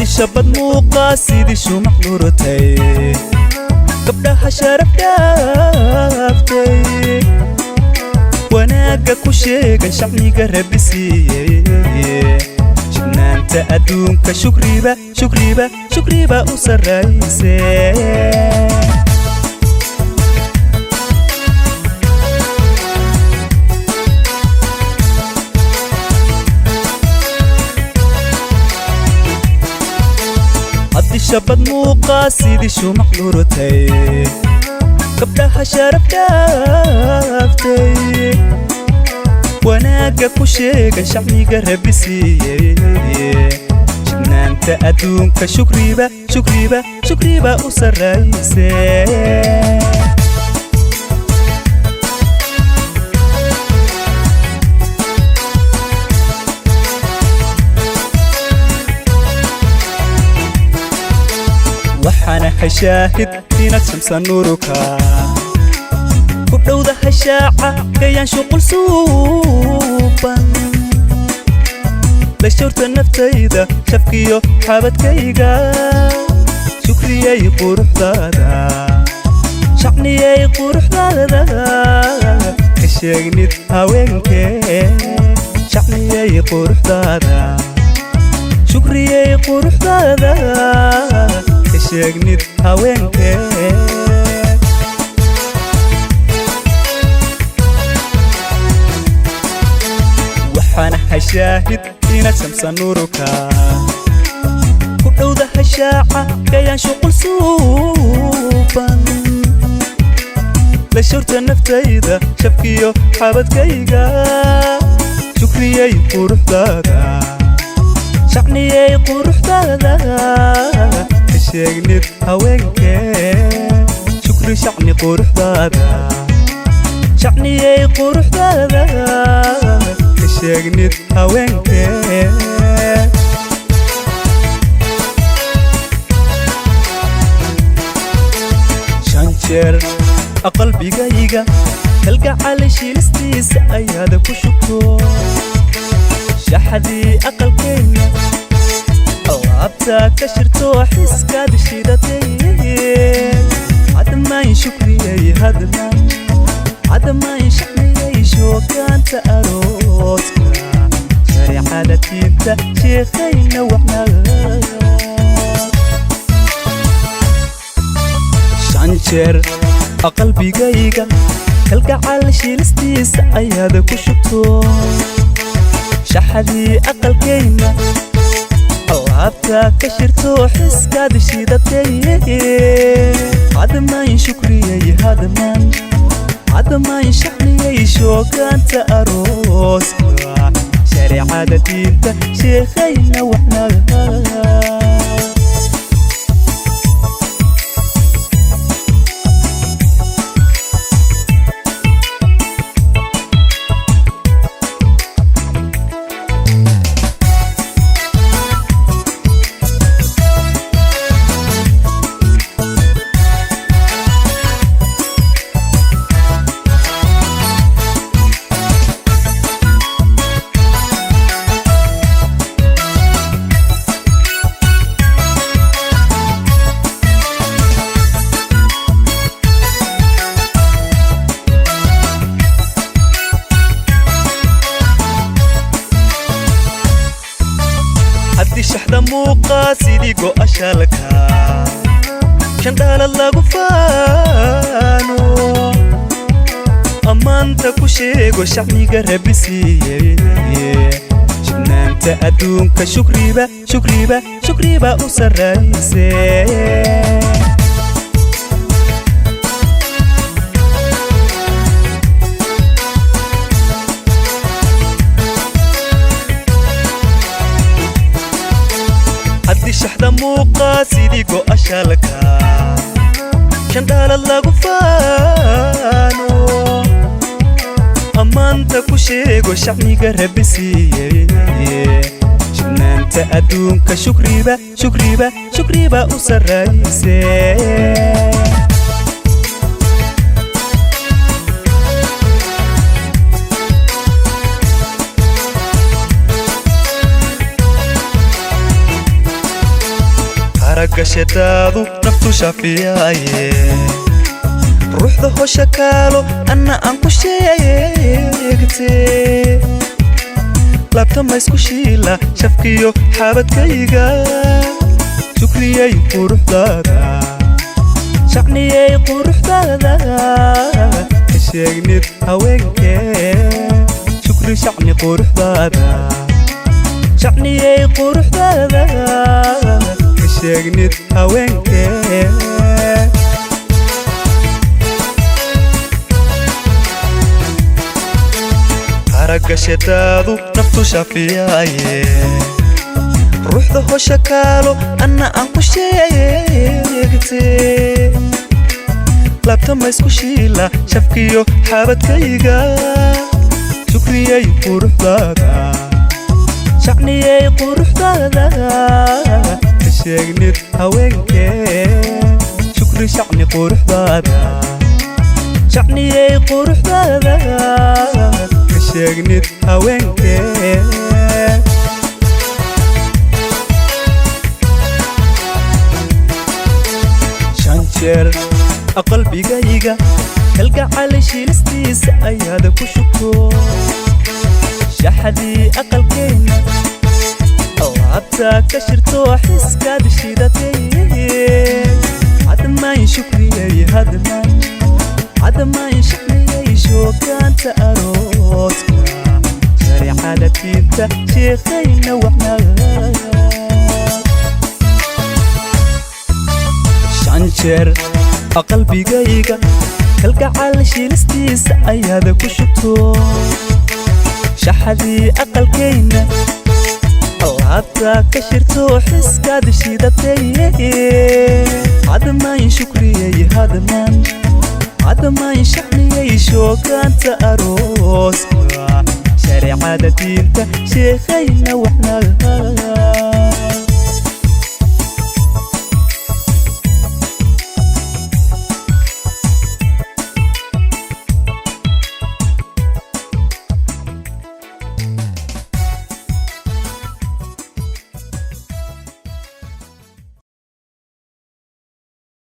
Haddii shabad muuqaa sidii shumac dhurutay, gabdhaha sharaf dhaaftay, wanaagga ku sheegan shacniga Rabbi siiyey, shidnaanta adduunka shukriba, shukriba, shukriba u sarrayse. Haddii shabad muuqaa sidii shumac dhurutay, gabdhaha sharaf dhaaftay, wanaagga ku sheegan shacniga Rabbi siiyey, shidnaanta adduunka shukriba, shukriba, shukriba u sarrayse. Waxaana hashaahid inaad shamsa nuruka ku dhowda hashaaca gayaan shuqul suuban la shawrta naftayda, shafkiyo xabadkayga. Shukriyay quruxdaada, shacniyay quruxdaada, ka sheegnid haweenkee. Shacniyay quruxdaada, shukriyay quruxdaada, ka sheegnid haweenkee. Waxaana hashaahid inaad shamsa nuruka ku dhowda hashaaca gayaan shuqul suuban la shawrta naftayda, shafkiyo xabadkayga. Shukriyay quruxdaada, shacniyay quruxdaada, ka sheegnid haweenkee. Shukri shacni quruxdaada, shacniyay quruxdaada, ka sheegnid haweenkee. Shan jeer qalbigayga kalgacal shiilistiisa ayaada ku shubto, shaxdii aqalkeenna alaabta ka shirto, xiskaad shidatay. Hadmaan shukriyay, hadmaan, hadmaan shacniyay, shookaanta arooska shareecada diinta sheekhayna wacnaa. Shan jeer qalbigayga kalgacal shiilistiisa ayaada ku shubto, shaxdii aqalkayna alaabta ka shirto, xiskaad shidatay. Hadmaan shukriyay, hadmaan, hadmaan shacniyay, shookaanta arooska shareecada diinta sheekhayna wacnaa. Haddii shaxda muuqaa sidii go'ashalka shandhaalad lagu faano, ammaanta ku sheego shacniga Rabbi siiyey, shidnaanta adduunka shukriba, shukriba, shukriba u sarrayse. Haddii shaxda muuqaa sidii go'ashalka shandhaalad lagu faano, ammaanta ku sheego shacniga Rabbi siiyey, shidnaanta adduunka shukriba, shukriba, shukriba u sarrayse. Aragga shadaadu naftu shafiyaaye, ruuxda hosha kaalo anna aan ku sheegte. Laabta maysku shiila shafkiyo xaabadkayga. Shukriyay quruxdaada, shacniyay quruxdaada, ka sheegnid haweenkee. Shukri shacni quruxdaada, shacniyay quruxdaada, ka sheegnid haweenkee. Aragga shadaadu naftu shafiyaaye, ruuxda hosha kaalo anna aan ku sheegte. Laabta maysku shiila shafkiyo xaabadkayga. Shukriyay quruxdaada, shacniyay quruxdaada, ka sheegnid haweenkee. Shukri shacni quruxdaada, shacniyay quruxdaada, ka sheegnid haweenkee. Shan jeer qalbigayga kalgacal shiilistiisa ayaada ku shubto, shaxdii aqalkeenna laabta ka shirto, xiskaad shidatay. Hadmaan shukriyay, hadmaan, hadmaan shacniyay shookaanta arooska, shareecada diinta sheekhayna wacnaa. Shan jeer qalbigayga kalgacal shiilistiisa ayaada ku shubto, shaxdii aqalkayna laabta ka shirto, xiskaad shidatay. Hadmaan shukriyay, hadmaan, hadmaan shacniyay shookaanta arooska, shareecada diinta sheekhayna wacnaa.